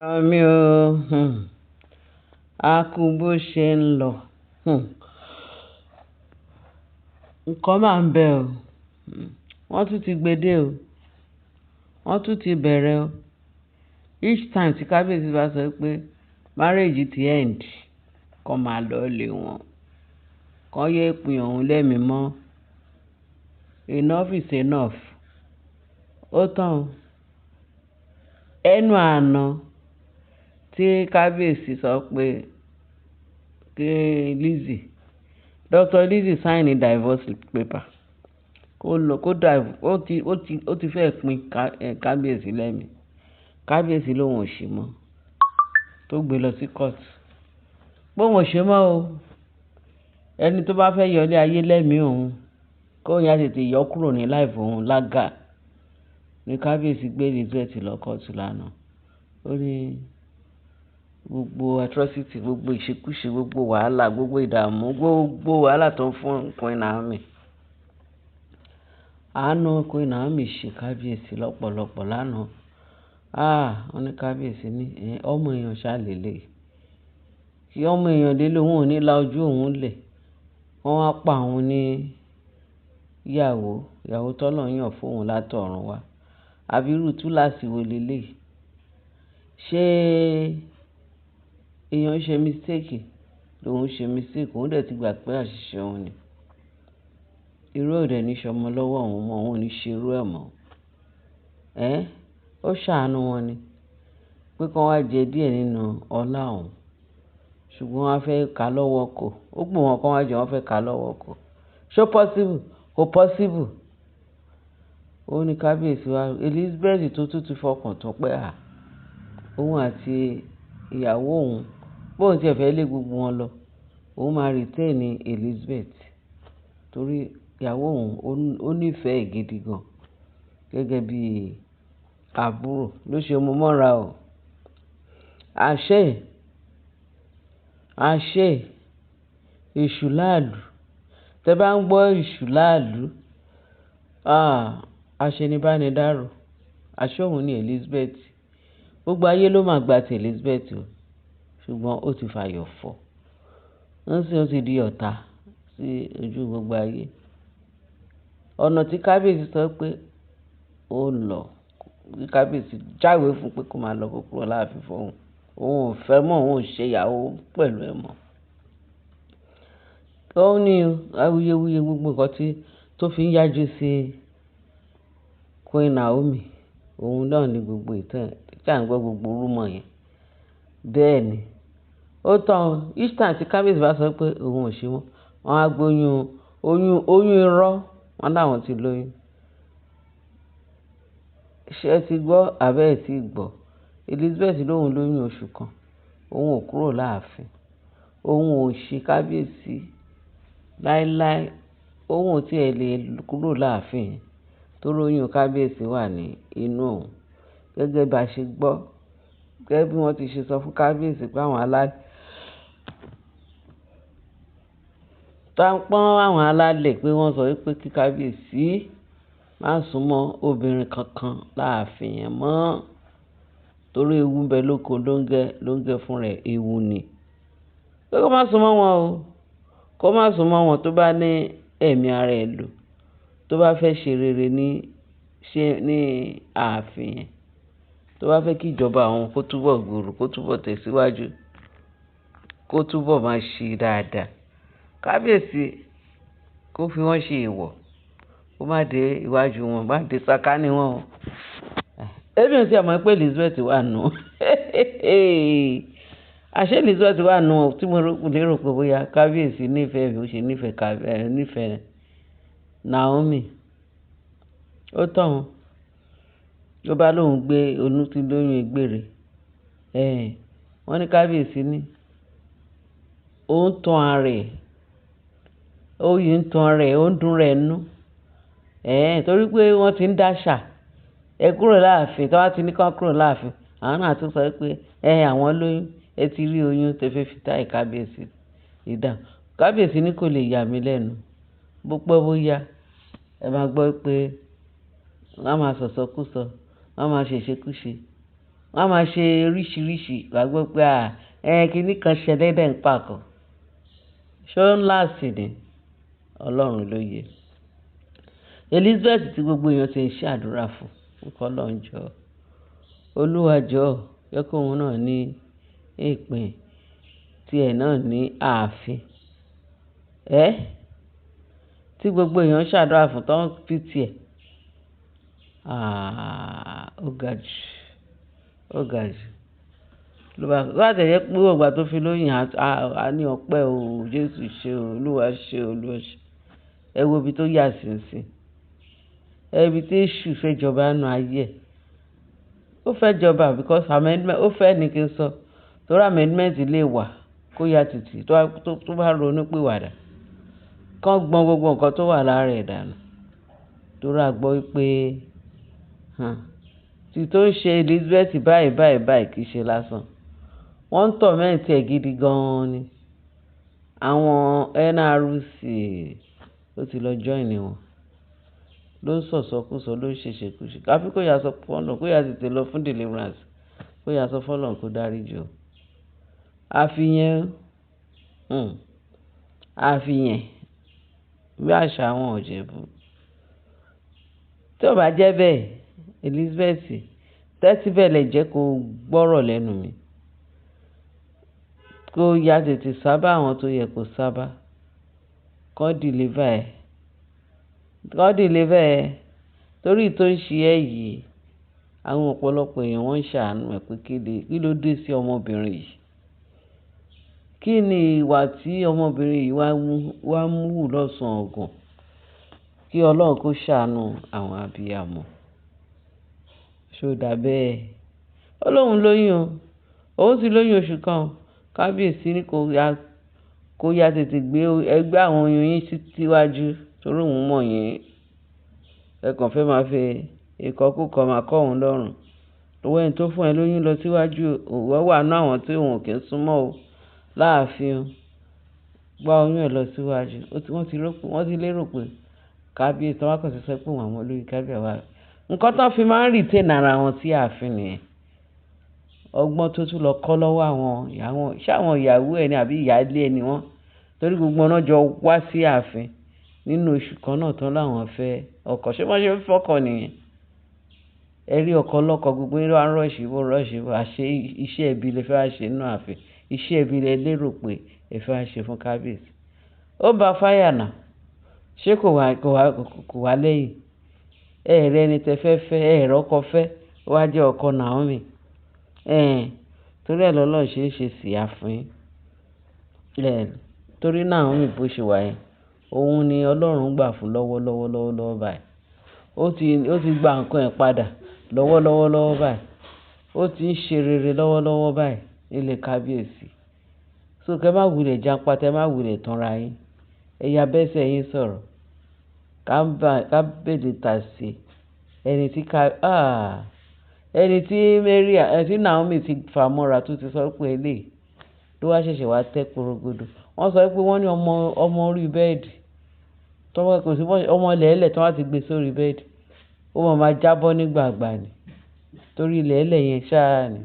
Àmì o, a kú bó ṣe ń lọ. Nǹkan máa ń bẹ o. Wọ́n tún ti gbe dé o. Wọ́n tún ti bẹ̀rẹ̀ o. Each time tí kábíyèsí bá sọ pé marriage ti end, kó máa lọ lé wọn. Kọ́ yé pin òun lẹ́mi mọ́. Enough is enough. Ó tán o. Ẹnu àná tí kábíyèsí sọ pé kí Lizzy, Dr. Lizzy sign divorce paper. Kó lọ, kó ó ti, ó ti, ó ti fẹ́ pin kábíyèsí lẹ́mi. Kábíyèsí lóun ò ṣe mọ́. Tó gbé lọ sí court. Pé òun ò ṣe mọ́ o. Ẹni tó bá fẹ́ yọ ilé ayé lẹ́mi òun, kó yá tètè yọ kúrò ní life òun lága. Ní kábíyèsí gbé Elizabeth lọ court lánàá. Ó ní gbogbo atrocity, gbogbo ìṣekúṣe, gbogbo wàhálà, gbogbo ìdààmú, gbogbo wàhálà tó ń fún Queen Naomi. Àánú Queen Naomi ṣe kábíyèsí lọ́pọ̀lọpọ̀ lánàá. Ah! Wọ́n ní kábíyèsí ní, ọmọ èèyàn ṣá lélẹ̀. Kí ọmọ èèyàn lélẹ̀, òun ò ní la ojú òun lẹ̀. Wọ́n wá pa òun ní ìyàwó, ìyàwó t'Ọlọ́run yàn fún òun látọ̀run wá. Àbí irú túláàsì wo lélẹ̀? Ṣé èèyàn ṣe mistake? Lòun ṣe mistake, òun dẹ̀ ti gbà pé àṣìṣe òun ni. Irú ò dẹ̀ ní ṣọmọ lọ́wọ́ òun mọ́, òun ò ní ṣe irú ẹ̀ mọ́. Ẹ́, ó ṣàánú wọn ni. Pé kí wọ́n wá jẹ díẹ̀ nínú ọlá òun. Ṣùgbọ́n wọ́n fẹ́ ká lọ́wọ́ kò. Ó pè wọ́n kí wọ́n jẹ, wọ́n fẹ́ ká lọ́wọ́ kò. Ṣé possible? Kò possible. Ó ní kábíyèsí wa, Elizabeth tó tún ti fọkàn tán pé à, òun àti ìyàwó òun, bóun tí ẹ fẹ́ lé gbogbo wọn lọ, òun máa retain Elizabeth. Torí ìyàwó òun ó nífẹ̀ẹ́ gidi gan. Gẹ́gẹ́ bí àbúrò ló ṣe mú mọ́ra o. Àṣé, àṣé, èṣù láàlú. Tẹ bá ń gbọ́ èṣù láàlú, ah! Aṣenibánidárò. Àṣé òun ni Elizabeth. Gbogbo ayé ló máa gba ti Elizabeth o. Ṣùgbọ́n ó ti fàyọ̀ fọ́. Nísìnyí ó ti di ọ̀tá sí ojú gbogbo ayé. Ọ̀nà tí kábíyèsí sọ pé ó lọ, kí kábíyèsí jáwé fún pé kó máa lọ kó kúrò láàfin fún òun. Òun ò fẹ́ mọ́, òun ò ṣe ìyàwó pẹ̀lú ẹ mọ́. Ó ní awuyewuye gbogbo nǹkan tí tó fi ń yájú sí Queen Naomi. Òun náà ni gbogbo ìtàn tí à ń gbọ́ gbogbo rumour yẹn. Bẹ́ẹ̀ ni. Ó tán o. Each time tí kábíyèsí bá sọ pé òun ò ṣe mọ́, wọ́n á gbé oyún, oyún, oyún irọ́, wọ́n láwọn ti lóyún. Ṣé ẹ ti gbọ́ àbí ẹ tí gbọ́? Elizabeth lóun lóyún oṣù kan. Òun ò kúrò láàfin. Òun ò ṣe kábíyèsí láíláí. Òun ò tí è lè kúrò láàfin torí oyún kábíyèsí wà ní inú òun. Gẹ́gẹ́ bí a ṣe gbọ́, gẹ́gẹ́ bí wọ́n ti ṣe sọ fún kábíyèsí pé àwọn pọ́n àwọn alálẹ̀ pé wọ́n sọ wípé kí kábíyèsí má sún mọ́ obìnrin kankan láàfin yẹn mọ́. Torí ewu ń bẹ lóko lóńgẹ́, lóńgẹ́ fún rẹ̀ ewu ni. Pé kó má sún mọ́ wọn o. Kó má sún mọ́ wọn tó bá ní ẹ̀mí ara ẹ̀ lò. Tó bá fẹ́ ṣe rere ní, ṣe ní ààfin yẹn. Tó bá fẹ́ kí ìjọba òun kó túbọ̀ gbòòrò, kó túbọ̀ tẹ̀síwájú, kó túbọ̀ máa ṣe dáadáa. Kábíyèsí kó fi wọ́n ṣe èèwọ̀. Kó má dé iwájú wọn, má dé sàkání wọn o. Èmi ò tí è mọ̀ pé Elizabeth wà nù. Àṣé Elizabeth wà nù tí mo lérò pé bóyá kábíyèsí nífẹ̀ẹ́ bí ó ṣe nífẹ̀ẹ́, nífẹ̀ẹ́ Naomi. Ó tán o. Ló bá lóun gbé oyún tí lóyún egbére. Ẹ̀hẹn. Wọ́n ní kábíyèsí ní ó ń tan ara ẹ̀. Ó yìí ń tan rẹ̀, ó ń dùn rẹ̀ nú. Ẹ̀hẹn, torí pé wọ́n ti ń dáṣà. Ẹ kúrò láàfin, tí wọ́n bá ti ní kí wọ́n kúrò láàfin, àwọn náà tún sọ wípé, ẹ́ àwọn lóyún, ẹ ti rí oyún tí ẹ fẹ́ fi táì kábíyèsí ìdá. Kábíyèsí ní kò lè yà mí lẹ́nu. Bó pẹ́ bó yá, ẹ máa gbọ́ pé wọ́n á máa sọ̀sọkúsọ, wọ́n á máa ṣe ìṣekúṣe. Wọ́n á máa ṣe oríṣiríṣi. Wà á gbọ́ pé à, ẹ kíní kan ṣẹlẹ̀ dẹ̀ ń pàkọ́. Ṣé ó ń last ni? Ọlọ́run ló yẹ. Elizabeth tí gbogbo èèyàn ti ń ṣe àdúrà fún, kí Ọlọ́run jọ. Olúwa jọ̀ọ́, jẹ́ kí òun náà ní ìpín tí ẹ̀ náà ní ààfin. Ẹ́, tí gbogbo èèyàn ń ṣàdúrà fún tó ń pity ẹ̀. Ah, ó ga jù, ó ga jù. Ló bá, tó bá tiẹ̀ jẹ́ pé gbogbo ìgbà tó fi lóyún, a ní ọpẹ́ o, Jésù ṣe o, Olúwa ṣe o, Olúwa ṣe. Ẹ wo ibi tó yà sí ńsìn. Ẹ ibi tí èṣù fẹ́ jọba nínú ayé ẹ̀. Ó fẹ́ jọba because amendment, ó fẹ́ ní kí n sọ. Torí amendment lè wà kó ya tètè tó bá ronú pìwàdà. Kán gbọn gbogbo nǹkan tó wà lára ẹ̀ dànù. Torí a gbọ́ wípé, hàn, tí tó ń ṣe Elizabeth báyìí báyìí báyìí kì í ṣe lásán. Wọ́n ń torment ẹ̀ gidi gan ni. Àwọn NRC ó ti lọ join wọn. Ló ń sọ̀sọkúsọ, ló ń ṣe ìṣekúṣe. Àfi kó ya sọ fún Ọlọ́run, kó ya tètè lọ fún deliverance. Kó ya sọ fún Ọlọ́run kó dáríjì ó. Àfi yẹn, àfi yẹn bí àṣà àwọn Ìjẹ̀bú. Tí ó bá jẹ́ bẹ́ẹ̀, Elizabeth, tẹ́tí bẹ́ẹ̀ lẹ jẹ́ kó gbọ́rọ̀ lẹ́nu mi. Kó ya tètè sábà àwọn tó yẹ kó sábà. Kán deliver ẹ. Kán deliver ẹ. Torí tó ń ṣe ẹ́ yìí, àwọn ọ̀pọ̀lọpọ̀ èèyàn wọ́n ń ṣàánú ẹ pé kí ló dé sí ọmọbìnrin yìí. Kí ni ìwà tí ọmọbìnrin yìí wá mú hù lọ́sàn-án gan? Kí Ọlọ́run kó ṣàánú àwọn abiyamọ. Ṣé ó dà bẹ́ẹ̀? Ó lóun lóyún o. Òun ti lóyún oṣù kan o. Kábíyèsí ní kó ya tètè gbé ẹgbẹ́ àwọn oyún yín síwájú torí òun mọ̀ yín. Ẹ kàn fẹ́ máa fi ìkọkúkọ máa kọ́ òun lọ́rùn. Owó ẹni tó fún ẹ lóyún lọ síwájú, òun wà nínú àwọn tí òun ò kí ń súnmọ́ o láàfin o. Gba oyún ẹ lọ síwájú. Wọ́n ti lérò pé kábíyèsí, wọ́n kàn ti sọ pé àwọn olórí kábíyèsí wà. Nǹkan tó fi máa ń retain ara wọn sí ààfin nìyẹn. Ọgbọ́n tó tún lọ kọ́ lọ́wọ́ àwọn ìyàwó, ṣé àwọn ìyàwó ẹ ni àbí ìyálé ẹ ni wọ́n? Torí gbogbo wọn jọ wá sí ààfin nínú oṣù kan náà tán láwọn fẹ́ ọkọ. Ṣé wọ́n ṣe ń fọ́kọ nìyẹn? Ẹ rí ọkọ lọ́kọ gbogbo yín wá ń rush bọ̀ rush bọ̀. Àṣé iṣẹ́ ẹbí lẹ fẹ́ wá ṣe nínú ààfin. Iṣẹ́ ẹbí lẹ lérò pé ẹ fẹ́ wá ṣe fún kábíyèsí. Ó bá fire náà. Ṣé kò wá lẹ́yìn? Ẹ rẹ ẹni tẹ fẹ́ fẹ́, ẹ rọ́kọ fẹ́, ó wá jẹ́ ọkọ Naomi. Ẹ̀n, torí ẹ lọ́lọ́run ṣe ń ṣe sìyà fún yín. Ẹ̀, torí Naomi bó ṣe wà yẹn, òun ni Ọlọ́run gbà fún lọ́wọ́lọ́wọ́ lọ́wọ́lọ́wọ́ báyìí. Ó ti gba nǹkan ẹ̀ padà lọ́wọ́lọ́wọ́ lọ́wọ́ báyìí. Ó ti ń ṣe rere lọ́wọ́lọ́wọ́ báyìí nílé kábíyèsí. So kí ẹ má wulẹ̀ jápá, ẹ má wulẹ̀ tanra yín. Ẹ ya bẹ́sẹ̀ yín sọ̀rọ̀. Ká bèlè tà sí ẹni tí ká, ah, ẹni tí Mary, ẹni tí Naomi ti fà mọ́ra tó ti sọ pé eléyìí ló wá ṣẹ̀ṣẹ̀ wá tẹ́ porogodo. Wọ́n sọ pé wọ́n ní ọmọ orí bẹ́ẹ̀dì. Tó bá kò sí ọmọ lẹ́lẹ̀ tó bá ti gbé sórí bẹ́ẹ̀dì. Ó máa jábọ́ nígbàgbà ni. Torí lẹ́lẹ̀ yẹn ṣáá ni.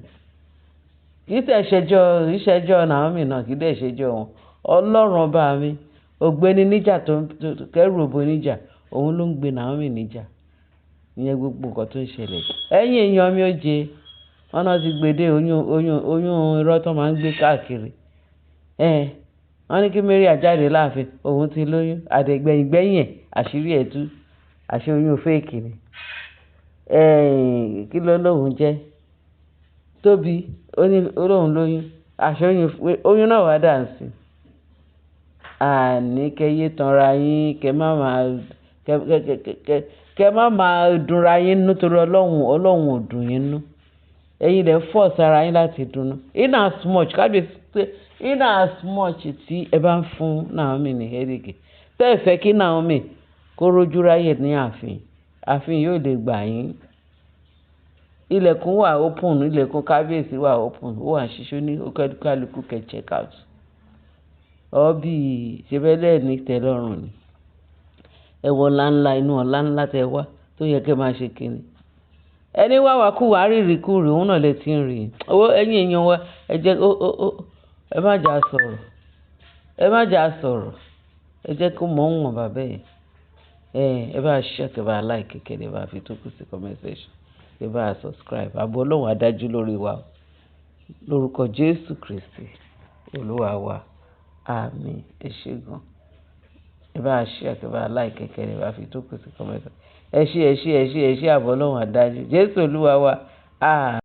Kì í tẹ̀ ṣẹjọ́, kì í ṣẹjọ́ Naomi náà, kì í dẹ̀ ṣẹjọ́ wọn. Ọlọ́run ọba mi, ògbéni níjà tó kẹ́rù òbó níjà, òun ló ń gbé Naomi níjà. Ìyẹn gbogbo nǹkan tó ń ṣẹlẹ̀. Ẹ̀yin èèyàn mi ó jẹ. Wọ́n náà ti gbé dé oyún irọ́ tó máa ń gbé káàkiri. Ẹ̀, wọ́n ní kí Mary jáde láàfin, òun ti lóyún. Àdẹ̀gbẹ̀yìn gbẹ̀yìn ẹ̀, àṣírí ẹ̀ tú. Àṣé oyún fake ni. Ẹ̀, kí ló lóhùn jẹ́? Tóbi, ó ní ó lóhùn lóyún. Àṣé oyún náà wá dà sí. Àní kẹ́ yé tanra yín, kẹ́ má máa dunra yín nú torí Ọlọ́run, Ọlọ́run ò dùn yín nú. Ẹ̀yin lẹ force ara yín láti dùnnú. In as much, kábíyèsí pé in as much tí ẹ bá ń fún Naomi ní headache. Tẹ́ ẹ fẹ́ kí Naomi kó rojú ráyè ní ààfin, ààfin yóò lè gbà yín. Ilẹ̀kùn wà open, ilẹ̀kùn kábíyèsí wà open, ó wà ṣíṣú ní kálukú kẹ́ check out. Ọ bí ṣe bẹ́ẹ̀ lẹ́ẹ̀ni tẹ́lọ́rùn ni. Ẹ wọ ọlá ńlá inú ọlá ńlá tẹ wá tó yẹ kí ẹ máa ṣe kíni. Ẹni wá wá kú wá rírì kú rí, òun náà lè ti ń rí. Owó ẹ̀yin èèyàn wa, ẹ jẹ́ ó ó ó ẹ má jà sọ̀rọ̀. Ẹ má jà sọ̀rọ̀. Ẹ jẹ́ kó mọ̀ ń wọ̀n bàbá ẹ̀. Ẹ bá share, kẹ bá like, kẹ dẹ̀ bá fi tó kù sí comment section. Kẹ bá subscribe. Ààbò Ọlọ́run á dájú lórí wa. Lórúkọ Jésù Kristi, Olúwa wa. Àmín. Ẹ ṣé gan. Ẹ bá share, kẹ bá like, kẹ dẹ̀ bá fi tó kù sí comment section. Ẹ ṣé, ẹ ṣé, ẹ ṣé, ẹ ṣé, ààbò Ọlọ́run á dájú. Jésù Olúwa wa. Àmín.